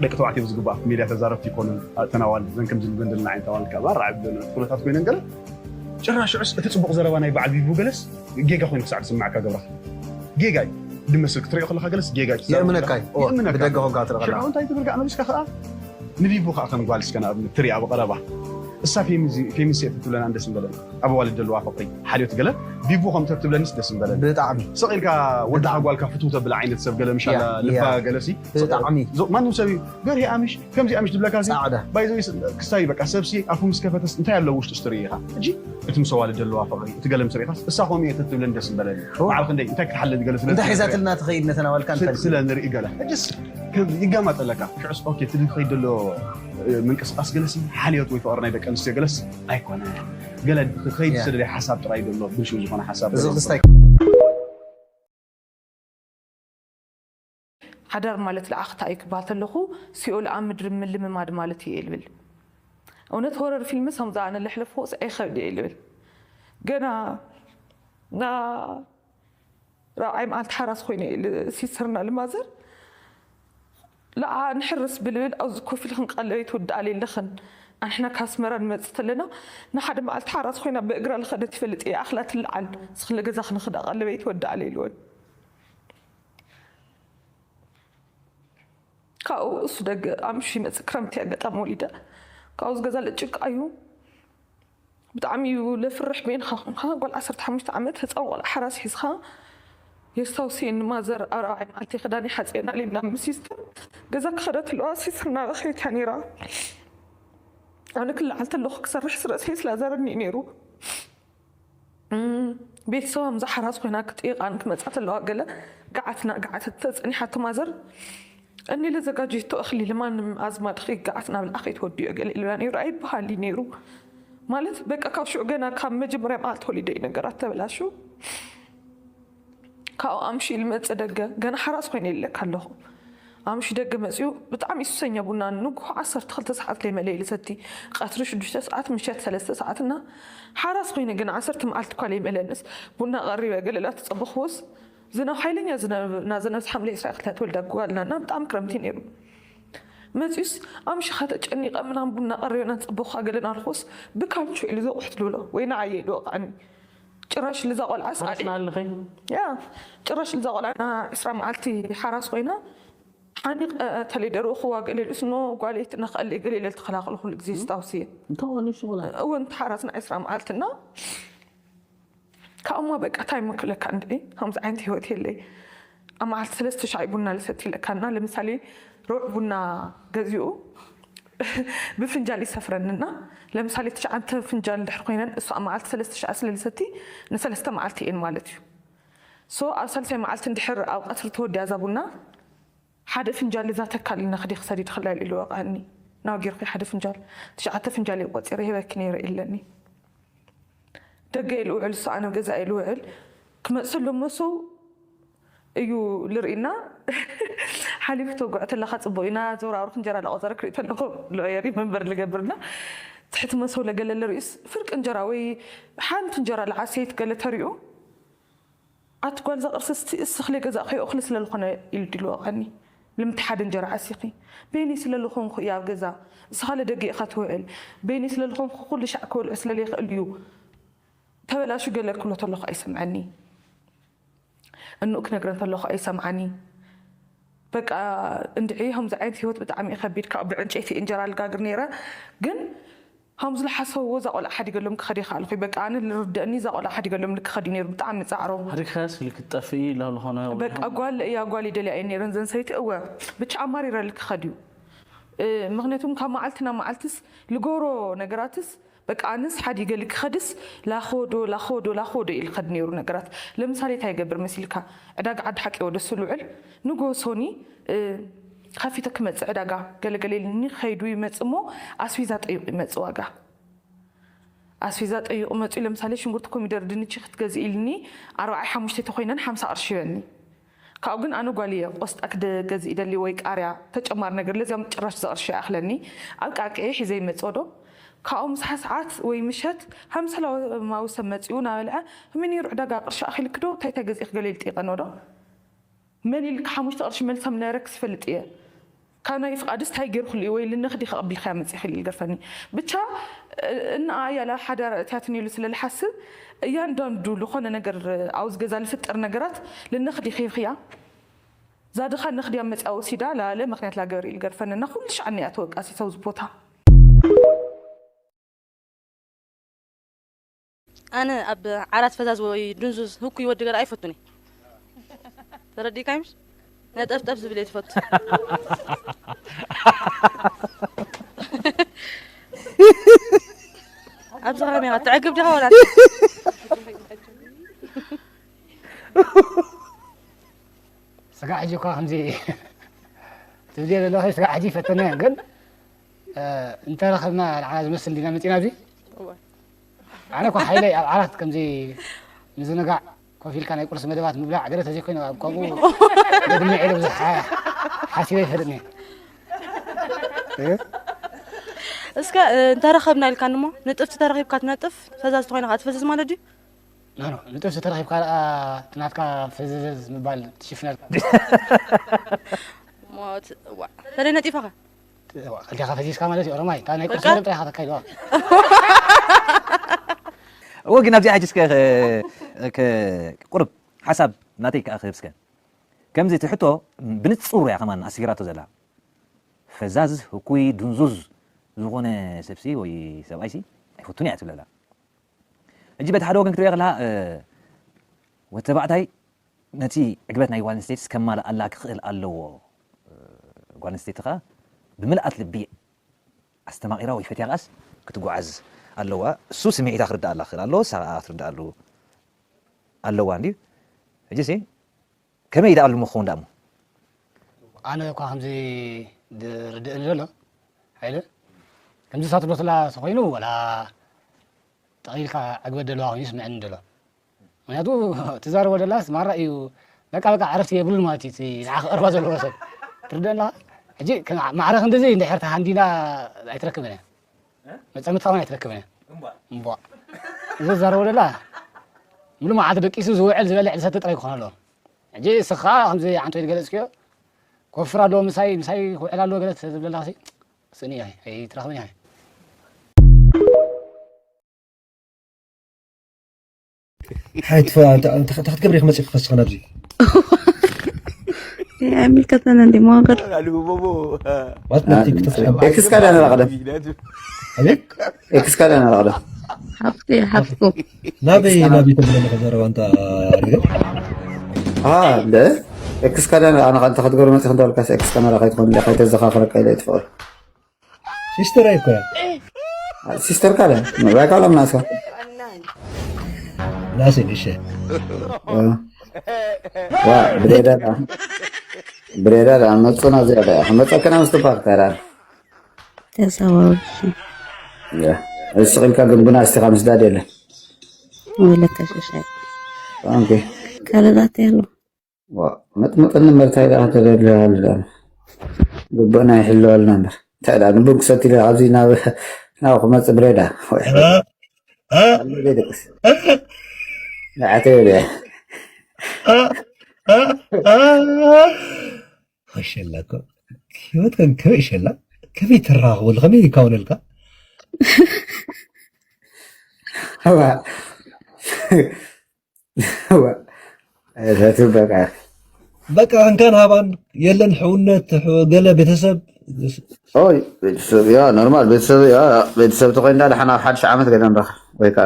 ደቂ ተባዕትዮ ዝግባእ ሜድያ ተዛረብቲ ይኮኑን ተናዋል ዘን ከም ዝልበን ደልና ዓይነት ኣዋል ካብ ኣራዕ ኩነታት ኮይነን ገለ ጭራሽ ሽዑስ እቲ ፅቡቕ ዘረባ ናይ በዓል ቢቡ ገለስ ጌጋ ኮይኑ ክሳዕ ዝስማዕካ ገብራ ጌጋ እዩ ድመስል ክትሪኦ ከለካ ገለስ ጌጋ እዩ የእምነካ እዩ ኦ፣ ብደገ ኮንካ ትርኢ ከለካ እንታይ ትብል ከዓ መሊስካ ከዓ ንቢቡ ከዓ ከም ጓል እስከ ንኣብነት ትሪኣ ብቐረባ እሳ ፌሚንስ እየ ትብለና ደስ ምበለን ኣብ ኣዋልድ ዘለዋ ፍቅሪ ሓልዮት ገለ ቢቡ ከም ተትብለኒስ ደስ ምበለን ብጣዕሚ ስቕ ኢልካ ወድኻ ጓልካ ፍትው ተብላ ዓይነት ሰብ ገለ ምሻላ ያ፣ ልባ ያ። ገለሲ ብጣዕሚ ማንም ሰብ እዩ ገርሂ ኣምሽ ከምዚ ኣምሽ ትብለካ ሲ ጻዕዳ ባይዘ ክስታይ በቃ ሰብሲ ኣፉ ምስ ከፈተስ እንታይ ኣለዎ ውሽጡ ስትርኢ ኢኻ ሕጂ እቲ ምስ ኣዋልድ ዘለዋ ፍቕሪ እቲ ገለ ምስ ርኢኻስ እሳ ከምኡ እየ ተትብለኒ ደስ ምበለኒ ኦ። በዓል ክንደይ እንታይ ክትሓለኒ ገለ ስለ እንታይ ዝፈልጥ ሒዛትልና ትኸይድ ነተን ኣዋልካ ስለ- ንፈልጥ ስለ ንርኢ ገለ ሕጅስ ከም ይጋማጠለካ ሽዑስ ኦኬ እቲ ዝኸይድ ዘሎ እ፣ ምንቅስቃስ ገለሲ ሓልዮት ወይ ፍቕሪ ናይ ደቂ ኣንስትዮ ገለስ ኣይኮነ ገለ ክኸይድ ያ። ዝደለየ ሓሳብ ጥራይ ዘሎ ብልሽው ዝኾነ ሓሳብ እዚ ገለ ክስታይ ሓዳር ማለት ለኣኽታ እዩ ክበሃል ተለኹ ሲኦል ኣብ ምድሪ ምልምማድ ማለት እዩ ልብል እውነት ሆረር ፊልምስ ከምዚ ኣነ ለሕለፍዎ ስዐይ ከብድ እየ ልብል ገና ና ራብዓይ መዓልቲ ሓራስ ኮይነ እየ ሲስተርና ልማዘር ለዓ ንሕርስ ብልብል ኣብዚ ኮፍ ኢልክን ቀለበይ ትውድኣለ ኣለኽን ኣንሕና ካብ ኣስመራ ንመፅእ ተለና ንሓደ መዓልቲ ሓራስ ኮይና ብእግራ ልኸደት ይፈልጥ እየ ኣኽላ ትልዓል ንስኽን ለገዛ ክንኽዳ ቀለበይ ትወድኣለ ኢልወን ካብኡ እሱ ደገ ኣምሽ ይመፅእ ክረምቲ ኣጋጣሚ ወሊደ ካብኡ ዝገዛ ለጭቃ እዩ ብጣዕሚ እዩ ለፍርሕ በይንኻ ኮንካ ጓል ዓሰርተ ሓሙሽተ ዓመት ህፃን ቆልዓ ሓራስ ሒዝካ የስታውስየኒ ማዘር ኣብ ራብዓይ መዓልቲ ክዳን ይሓፅየና ሊብና ምስ ሲስተር ገዛ ክኸደት ኣለዋ ሲስተር እናበኸየት እያ ነይራ ኣነ ክለዓል ተለኹ ክሰርሕ ስረሰይ ስላዘረኒ እዩ ነይሩ ቤተሰባ ምዛ ሓራስ ኮይና ክጥይቃን ክመፃ ተለዋ ገለ ገዓትና ገዓተት ተፀኒሓቶ ማዘር እኔ ለዘጋጀቶ እኽሊ ለማንም አዝማድኺ ይገዓት ናብ ለኣኸ ይትወድዮ ገለ ኢሉና ነይሩ ኣይበሃል እዩ ነይሩ። ማለት በቃ ካብ ሽዑ ገና ካብ መጀመርያ መዓልቲ ተወሊደ እዩ ነገራት ተበላሹ። ካብኡ ኣምሽኡ ኢሉ መጸ ደገ፣ ገና ሓራስ ኮይነ ኢለካ ኣለኹ። ኣምሽኡ ደገ መጺኡ ብጣዕሚ ሱሰኛ ቡና ንግሆ ዓሰርተ ክልተ ሰዓት ለይመለኢ ልሰቲ፣ ቀትሪ ሽዱሽተ ሰዓት፣ ምሸት ሰለስተ ሰዓት እና ሓራስ ኮይነ ግን ዓሰርተ መዓልቲ እኳ ለይመለንስ ቡና ቀሪበ ገለላ ተጸበኽዎስ ዝናብ ሓይለኛ ዝናብ ናዘነብስ ሓምለ ዕስራ ክልተ ተወልዳ ጓልና እና ብጣዕሚ ክረምቲ ነይሩ። መጺኡስ ኣምሽኻ ተጨኒቐ ምናምን ቡና ቀሪበና ጸበኻ ገለና ኣልኩስ ብካልቹ ኢሉ ዘቑሕት ልብሎ ወይ ንዓየ ኢሉ ወቃዕኒ። ጭራሽ ልዛ ቆልዓስ ሓራስ ናልኸ? ያ ጭራሽ ልዛ ቆልዓ ዕስራ መዓልቲ ሓራስ ኮይና ሓኒቐ ተለይ ደርኡ ክዋ ገለ ኢሉስ ኖ ጓለይት እናኸኣለ ገለ ኢለ ልተኸላኸሉ ኩሉ ግዜ ስታውስየ። እንተኾነ ሽጉላ እውን ተሓራስና ዕስራ መዓልትና ካብኡማ በቃ እንታይ ምክለካ እንድዒ ከምዚ ዓይነት ህይወት የለይ። ኣብ መዓልቲ ሰለስተ ሻዕ ቡና ልሰቲ ይለካና። ለምሳሌ ሩዕ ቡና ገዚኡ ብፍንጃል ይሰፍረንና። ለምሳሌ ትሽዓተ ፍንጃል ድሕር ኮይነን እሱ ኣብ መዓልቲ ሰለስተ ሻዕ ስለ ልሰቲ ንሰለስተ መዓልቲ እየን ማለት እዩ። ሶ ኣብ ሳልሳይ መዓልቲ እንድሕር ኣብ ቀትሪ ተወዲያ እዛ ቡና ሓደ ፍንጃል እዛ ተካል ነኽዲ ክሰዲ ትኽላል ኢሉ ወቃኒ። ናው ጌርኩ ሓደ ፍንጃል ትሽዓተ ፍንጃል ቆፂረ ሂበኪ ነይረ ኢለኒ። ደገ ኢሉ ውዕል እሱ ኣነ ገዛ ኢሉ ውዕል ክመፅእ ሎሞ ሰው እዩ ልርኢና። ሓሊፉ ተጓዕ ተለካ ፅቡቅ ኢና ዘውራውርክ እንጀራ ለቆፀረ ክርኢ ተለኹ ሎየሪ መንበር ልገብርና ትሕቲ መሰው ለገለ ልርእስ ፍርቂ እንጀራ ወይ ሓንቲ እንጀራ ለዓሰይት ገለ ተሪኡ ኣቲ ጓል እዛ ቅርሲ እስቲ እስኽለ ገዛ ከይኦኽሊ ስለ ዝኾነ ኢሉ ድልወቐኒ ልምቲ ሓደ እንጀራ ዓሲኺ በይኒ ስለ ዝኾንኩ እያ ኣብ ገዛ እስኻለ ደገ ኢኻ ትውዕል በይኒ ስለ ዝኾንኩ ኩሉ ሻዕ ክበልዑ ስለ ዘይኽእል እዩ ተበላሹ ገለ ክብሎ ተለኹ ኣይሰምዐኒ እንኡ ክነግረ እንተለኹ ኣይሰምዓኒ በቃ እንድዒ ከምዚ ዓይነት ህይወት ብጣዕሚ እዩ ከቢድ ካብ ብዕንጨይቲ እንጀራ ልጋግር ነይረ ግን ሃምዚ ዝሓሰብዎ እዛ ቆልዓ ሓዲገሎም ክኸድ ይኽኣልኹ በቃ ኣነ ልርደእኒ እዛ ቆልዓ ሓዲገሎም ልክኸድ እዩ ነይሩ ብጣዕሚ ጻዕሮም ሓዲግካስ ልክትጠፍኢ ኢላ ዝኾነ በቃ ጓል እያ ጓል ይደልያ እየ ነይረን ዘን ሰይቲ እወ ብቻ ኣማሪረ ልክኸድ እዩ ምክንያቱም ካብ መዓልቲ ናብ መዓልትስ ልገብሮ ነገራትስ በቃ ኣነስ ሓዲገ ልክኸድስ ላኸወዶ ላኸወዶ ላኸወዶ እዩ ልኸድ ነይሩ ነገራት ለምሳሌ እንታይ ይገብር መሲልካ ዕዳጋ ዓዲ ሓቂ ወደ ስልውዕል ንጎ ሶኒ ከፊተ ክመጽእ ዕዳጋ ገለገለ ኢልኒ ከይዱ ይመጽእ እሞ ኣስቤዛ ጠይቑ ይመጽእ ዋጋ ኣስቤዛ ጠይቑ መጺኡ ለምሳሌ ሽንጉርቲ ኮሚደር ድንቺ ክትገዝእ ኢልኒ ኣርባዓይ ሓሙሽተ ተኮይነን ሓምሳ ቅርሺ ይበኒ ካብኡ ግን ኣነ ጓል እየ ቆስጣ ክገዝእ ይደሊ ወይ ቃርያ ተጨማሪ ነገር ለዚያም ጭራሽ ዘቅርሺ ይኣክለኒ ኣብ ቃቅኤ ሒዘ ይመጽኦ ዶ ካብኡ ምሳሕ ሰዓት ወይ ምሸት ሃምሰላማዊ ሰብ መጺኡ ናበልዐ ከመይ ነይሩ ዕዳጋ ቅርሺ ኣኺልክ ዶ እንታይ እንታይ ገዚእክ ገለ ኢሉ ጠይቀኖ ዶ መን ኢልካ ሓሙሽተ ቅርሺ መልሳ ምነበረክስ ይፈልጥ እየ ካብ ናይ ፍቓድስ ታይ ገይርኩሉ እዩ ወይ ልነኽዲ ከቐብልካያ መፂእኺ ኢሉ ይገርፈኒ ብቻ እና ያላ ሓዳር እትያትን ኢሉ ስለ ልሓስብ እያንዳንዱ ልኾነ ነገር ኣብዚ ገዛ ልፍጠር ነገራት ልነኽዲ ኺኽያ ዛድኻ ነኽድያ መፅያ ወሲዳ ላለ ምክንያት ላገበር ኢሉ ገርፈኒ እና ኩሉ ሻዕ እኒኣ ተወቃሲ ሰው ዝቦታ ኣነ ኣብ ዓራት ፈዛዝ ወይ ድንዙዝ ህኩይ ወዲ ገለ ኣይፈቱን እየ ተረዲእካይ ምሽ ነጠፍጠፍ ዝብል እየ ዝፈቱ ኣብዚ ከመይ ኢኻ ትዕግብ ዲኻ ወላ ስጋዕ ሕጂ እኳ ከምዚ ትብልዮ ዘለኺ ስጋዕ ሕጂ ይፈተና እየን ግን እንተረኸብና ንዓና ዝመስል ዲና መፂና ኣብዚ ኣነ እኳ ሓይለይ ኣብ ዓራት ከምዚ ምዝንጋዕ ኮፍ ኢልካ ናይ ቁርሲ መደባት ምብላዕ ገለ ተዘይኮይኑ ኣብ ከምኡ ገድሚ ዒለ ብዙሕ ሓሲበ ይፈልጥኒ እስከ እንተረኸብና ኢልካኒ እሞ ንጥፍቲ ተረኺብካ ትነጥፍ ፈዛዝ ተኾይና ከዓ ትፈዝዝ ማለት ድዩ ኖ ኖ ንጥብሲ ተረኺብካ ደኣ እቲ ናትካ ፍዝዝ ምባል ትሽፍነልካ። ሞት እዋ ተለይ ነጢፋኻ። ክልቴኻ ፈዚዝካ ማለት እዩ ኦሮማይ። እታ ናይ ቁርሲ መደብ ጥራይ ኢኻ ተካይዶ። እወ ግን ኣብዚኣ ሕጂ እስከ ቁርብ ሓሳብ ናተይ ከኣ ክህብ እስከ ከምዚ እቲ ሕቶ ብንጹር እያ ከማን ኣስፊራቶ ዘላ ፈዛዝ ህኩይ ድንዙዝ ዝኾነ ሰብሲ ወይ ሰብኣይሲ ኣይፈቱን እያ ትብለላ ሕጂ በቲ ሓደ ወገን ክትሪኦ ከለኻ ወዲ ተባዕታይ ነቲ ዕግበት ናይ ጓል ኣንስተይትስ ከማልኣላ ክኽእል ኣለዎ። ጓል ኣንስተይቲ ኸኣ ብምልኣት ልቢ ኣስተማቒራ ወይ ፈትያ ከኣስ ክትጓዓዝ ኣለዋ። እሱ ስምዒታ ክርድኣላ ክኽእል ኣለዎ፣ ንሳ ኸኣ ክትርድኣሉ ኣለዋ እንድዩ። ሕጂሲ ከመይ ደኣ ኣሉ ምኸውን ደኣ እሞ? ኣነ እኳ ከምዚ ዝርድእኒ ዘሎ ሓይለ ከምዚ ሳትብሎ ተላ ተኮይኑ ወላ ጠቒልካ ዕግበት ደለዋ ኮይኑ ይስምዐኒ ደሎ። ምክንያቱ ትዛረቦ ደላስ ማራ እዩ። በቃ በቃ ዕረፍቲ የብሉን ማለት እዩ። እቲ ንዓ ክቐርባ ዘለዎ ሰብ ትርደና። ሕጂ ከም ማዕረ ክንድዚ እንድሕር ተሃንዲና ኣይትረክብን እያ። መፀምትካ እውን ኣይትረክብን እያ። እምቧ። እዚ ዝዛረቦ ደላ ሙሉ መዓልቲ ደቂሱ ዝውዕል ዝበልዕ ዝሰተ ጥራይ ክኾን ኣለዎ። ሕጂ እስኻ ከምዚ ዓንቶ ዝገለፅክዮ ክወፍር ኣለዎ ምሳይ ምሳይ ክውዕል ኣለዎ ገለ ዝብለላ ሲ ስኒ እያ ኣይትረኽብን እያ። ሓይት እንታይ ክትገብሪ ክመፅእ ክኸስኸ ናብዚ ኣይምልከተና እንዲ መዋገር ኤክስ ካዳ ነራ ቀደም ኣቤት ኤክስ ካዳ ነራ ቀደም ሓፍቲ ሓፍኩ ናበይ ናበይ ተብለና ከዘረባ እንታ ሪገ አ እንደ ኤክስ ካዳ ኣነ እንተ ክትገብሪ መፅእ እንዳልካስ ኤክስ ካዳ ከይትኾን ከይተዘኻኽረካ ኢለ ትፍቕር ሲስተር ኣይኮ ሲስተር ካለ ምዕባይ ካሎም ናስካ ናሲ ንሸ ዋ ብሬዳ ብሬዳ መፁና ዝያዳ ክመፀክና ምስትባክ ተራ ተዛዋውሪ እስኺ ኢልካ ግን ቡና እስቲኻ ምስዳድ የለን ወለካ ሽሻይ ኦኬ ካልላት ያለው መጥመጥን መርታይ ዳ ተደለ ግብእና ይሕለወልና እምበር እንታይ ዳ ንቡን ክሰቲ ኢለ ኣብዚ ናብ ናብ ክመፅእ ብሬዳ ደቅስ ንዓተ ይብል ሸላ እኮ ህይወት ከን ከመይ ሸላ ከመይ ተራኽበሉ ከመይ ይካውነልካ በቃ በቃ እንካን ሃባን የለን ሕውነት ገለ ቤተሰብ ቤተሰብ ያ ኖርማል ቤተሰብ ያ ቤተሰብ ተኮይንዳ ደሓን ኣብ ሓድሽ ዓመት ገለ ንረኻ ወይ ከዓ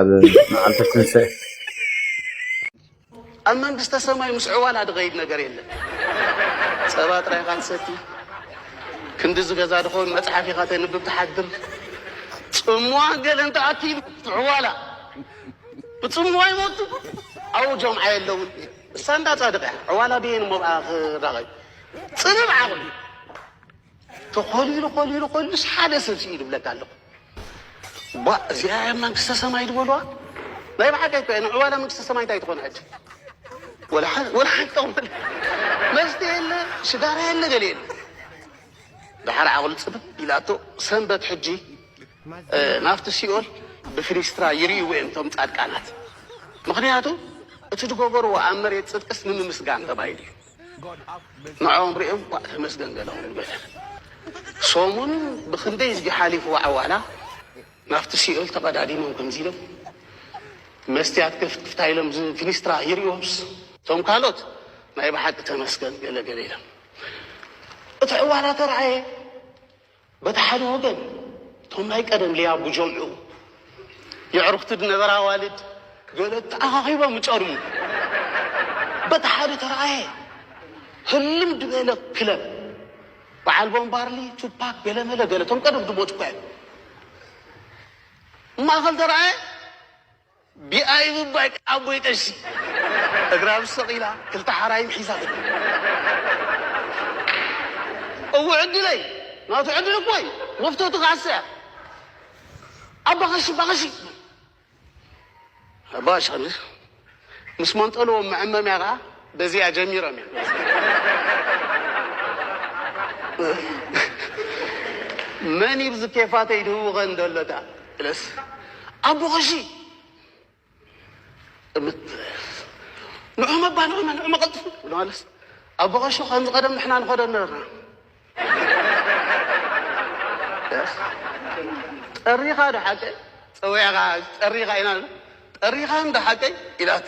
መዓልቲ ትንሳኤ ኣብ መንግስተ ሰማይ ምስ ዕዋላ ድኸይድ ነገር የለን። ጸባ ጥራይ ኢኻ ትሰቲ። ክንድዚ ገዛ ድኸውን መጽሓፍ ኢኻ ተንብብ ትሓድር። ጽምዋ ገለ እንተኣኪሉ ዕዋላ ብጽምዋ ይሞቱ። ኣብኡ ጀምዓ የለውን። እሳ እንዳ ጻድቕ እያ። ዕዋላ ብየን እሞ ብኣ ክራኸብ። ጽብብ ዓቕሊ። ተኾሊሉ ኾሊሉ ኾሊሉስ ሓደ ሰብ ስኢሉ ይብለካ ኣለኹ። ቧእ እዚኣ እያ መንግስተ ሰማይ ዝበልዋ። ናይ ብሓቂ እኮ እያ ንዕዋላ መንግስተ ሰማይ እንታይ ትኾን ሕጂ? ወላ ሓንቲ ጠቕመል መስተ የለ ሽጋራ የለ ገለ የለ። ደሓር ዓቕሉ ፅብብ ኢላቶ ሰንበት ሕጂ ናብቲ ሲኦል ብፍሊስትራ ይርእይዎ እዮም እቶም ፃድቃናት። ምኽንያቱ እቲ ዝገበርዎ ኣብ መሬት ፅድቅስ ንምምስጋን ተባሂሉ እዩ። ንዕኦም ሪኦም ኳዕ ተመስገን ገለኦም ንበለ። ሰሙን ብኽንደይ እዝጊ ሓሊፍዋ ዕዋላ ናብቲ ሲኦል ተቐዳዲሞም ከምዚ ኢሎም መስትያት ክፍትክፍታ ኢሎም ፊኒስትራ ይሪኦምስ እቶም ካልኦት ናይ ብሓቂ ተመስገን ገለ ገለ ኢሎም እቲ ዕዋላ ተረኣየ። በቲ ሓደ ወገን እቶም ናይ ቀደም ሊያቡ ጀምዑ የዕሩኽቲ ድነበራ ኣዋልድ ገለ ተኣኻኺቦም ይጨርሙ። በቲ ሓደ ተረኣየ ህልም ድበለ ክለብ በዓል ቦምባርሊ ቱፓክ ገለመለ ገለ እቶም ቀደም ድሞቱ እኳ እዮም። ማእኸል ተረኣየ ቢኣይ ምባይ ኣቦይ ቀሺ እግራ ምስ ሰቒላ ክልተ ሓራይም ሒዛ እው ዕድለይ ናቱ ዕድል እኮይ መፍቶቱ ክዓሰያ ኣባኸሺ ባኸሺ ኣባኸሺ ምስ መንጠልዎም መዐመምያ ከዓ በዚኣ ጀሚሮም እዮም መን ይብዚ ኬፋተይ ድህውኸን ደሎታ ኢለስ ኣቦኸሺ ንዑ መባ ንዑ ንዑ መቐልጥፉ ብለማለስ ኣቦኸሺ ከምዚ ቀደም ንሕና ንኸዶ ነበርና ጠሪኻ ዶ ሓቀይ ፀዊዕኻ ጠሪኻ ኢና ጠሪኻ እንዶ ሓቀይ ኢላቶ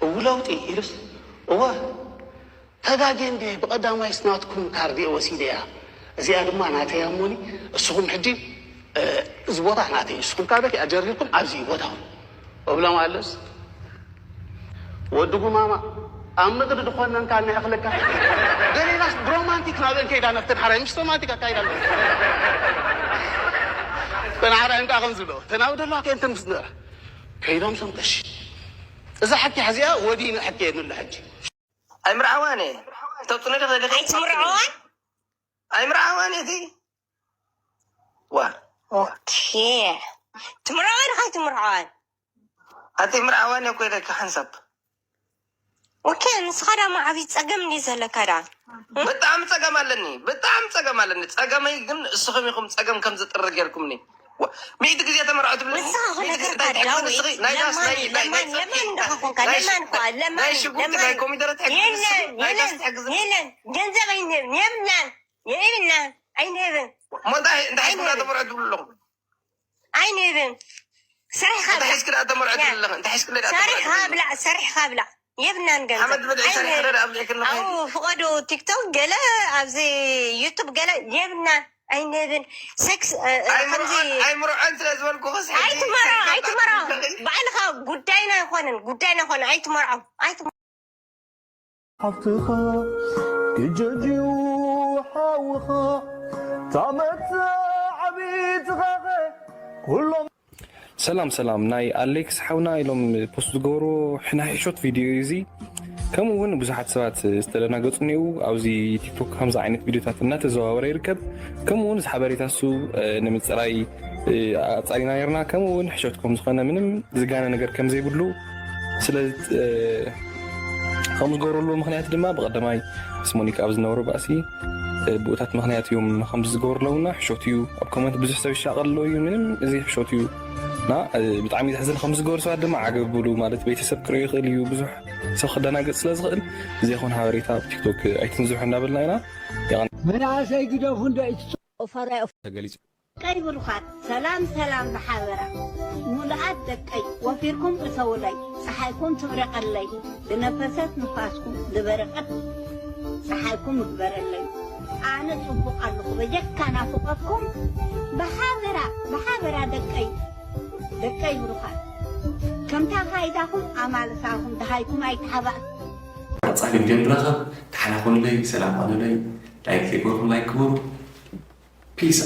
እው ለውጢ ኢሉስ እወ ተጋጌ እንዴ ብቐዳማይ ስናትኩም ካርድ እየ ወሲደያ እዚኣ ድማ ናተይ እያ እሞኒ እስኹም ሕጂ እዚ ቦታ ናተይ እዩ እስኹም ካበክ ኣጀሪርኩም ኣብዚ እዩ ቦታኹም እብሎም ኣለስ ወዲ ጉማማ ኣብ ምድሪ ድኾነንካ እናእኽለካ ገሌናስ ብሮማንቲክ ናብአን ከይዳ ነፍተን ሓራይ ምስ ሮማንቲክ ኣካይዳ ኣሎ ተናሓራይ እንካ ከም ዝብሎ ተናዊ ደለዋ ከየንተን ምስ ነበራ ከይዶም ሰምተሽ እዛ ሕኪ ሕዚኣ ወዲኑ ሕኪ የድንሎ ሕጂ ኣይምርዓዋን እየ ተብፅነ ዶ ከይደ ኣይትምርዖዋን? ኣይምርዓዋን እቲ ዋ ኦኬ። ትምርዖዋን ካ ኣይትምርዖዋን? ኣቲ ምርዓዋን እኮ ኢለካ ሓንሳብ። ኦኬ፣ ንስኻ ዳማ ዓብይ ጸገም እንዲ ዘለካ ዳ? ብጣዕሚ ጸገም ኣለኒ፣ ብጣዕሚ ጸገም ኣለኒ። ጸገመይ ግን እስኹም ኢኹም ጸገም ከም ዝጥርግ ጌርኩምኒ። ዋ፣ ሚእቲ ግዜ ተመርዖ ትብለኒ። ንስኻ እኮ ሚእቲ ግዜ ነገርካ እንታይ ትሕግዝኒ ዳዊት፣ ንስኺ? ናይ ዳስ፣ ለማኒ፣ ናይ፣ ናይ ለማኒ፣ ጸብሒ፣ ለማኒ ዲኻ ናይ፣ ኮንካ? ናይ ለማኒ ሽጉርቲ፣ እኳ፣ ናይ ለማኒ። ኮሚደረ ትሕግዝኒ ንስኺ? የለን፣ ናይ ዳስ የለን፣ ትሕግዝኒ? የለን። ገንዘብ ኣይንህብን፣ የብልናን፣ የብልናን፣ ኣይንህብን። እሞ እንታይ፣ እንታይ ሒዝኩ ኣይንህብን። ተመርዖ ትብሉ ኣለኹም? ኣይንህብን። ስራሕ እንታይ ካብላ። ሒዝኪ ደኣ ተመርዖ ያ። ትብሊ ኣለኺ? እንታይ ሒዝክለይ ደኣ ተመርዖ ትብሊ ኣለኺ? ሰሪሕ ካብላ፣ ሰሪሕ ካብላ። የብናን ገንዘብ። ሓመድ ብልዒ ሰሪሕ ኣይንህብን። ደኣ ኣብሊዕክኒ ኣው ኸይዲ። ፍቐዶ ቲክቶክ ገለ ኣብዚ ዩቱብ ገለ የብናን። ኣይንህብን። ሴክስ፣ እ፣ እ፣ ኣይምርዖን፣ ከምዚ ኣይምርዖን ስለ ዝበልኩ ኸስ ሕጂ ኣይትመርዖ፣ ሰሪሕ ኣይትመርዖ። ካብላ ትብሊ። ባዕልኻ ጉዳይና ኣይኮነን፣ ጉዳይና ኣይኮነን። ኣይትመርዖ፣ ኣይትመርዖ። ሓፍትኻ ክጀጅዩ ሓውኻ ታመት ዓቢትኻኸ ኩሎም ሰላም ሰላም፣ ናይ ኣሌክስ ሓውና ኢሎም ፖስት ዝገበርዎ ናይ ሕሾት ቪድዮ እዩ እዚ። ከምኡ እውን ብዙሓት ሰባት ዝተደናገጹ እኒአው። ኣብዚ ቲክቶክ ከምዚ ዓይነት ቪድዮታት እናተዘዋወረ ይርከብ። ከምኡ እውን እዚ ሓበሬታ እሱ፣ እ፣ ንምጽራይ፣ እ፣ ኣጻሪና ነርና። ከምኡ እውን ሕሾት ከም ዝኾነ ምንም ዝጋነ ነገር ከም ዘይብሉ ስለ፣ እ፣ ከም ዝገበረሉ ምኽንያት ድማ ብቐዳማይ ምስ ሞኒካ ኣብ ዝነበሩ ባእሲ፣ እ፣ ብኡታት ምኽንያት እዮም ከም ዝገበሩ ኣለውና። ሕሾት እዩ። ኣብ ኮመንት ብዙሕ ሰብ ይሻቐል ኣሎ እዩ። ምንም እዚ ሕሾት እዩ። እና፣ እ፣ ብጣዕሚ ዘሕዝን ከም ዝገበሩ ሰባት ድማ ዓገብ ብሉ። ማለት ቤተሰብ ክርእዮ ይኽእል እዩ። ብዙሕ ሰብ ክደናገጽ ስለ ዝኽእል ዘይኮን ሓበሬታ ኣብ ቲክቶክ ኣይትንዝሑ እንዳበልና ኢና። የቐን- መናእሰይ ግደፉ እንዶ እቲ ኦፋራይ ኦፍ ተገሊጹ። ደቀይ ብሩኻት፣ ሰላም ሰላም ብሓበራ። ሙሉኣት ደቀይ፣ ወፊርኩም እተውለይ፣ ጸሓይኩም ትብረቐለይ፣ ብነፈሰት ንፋስኩም ዝበረቐት ጸሓይኩም እግበረለይ። ኣነ ጽቡቕ ኣለኹ፣ በጀካ ናፍቖትኩም ብሓበራ፣ ብሓበራ ደቀይ፣ ደቀይ ብሩኻት። ከምታ ፋይዳኹም ኣማልሳኹም ደሃይኩም ኣይተሓባእ። ቀጻሊ ቪድዮ ንራኸብ። ደሓና ኩኑለይ፣ ሰላም ኩኑለይ። ላይክ ዘይገበርኩም ላይክ ግበሩ። ፒስ።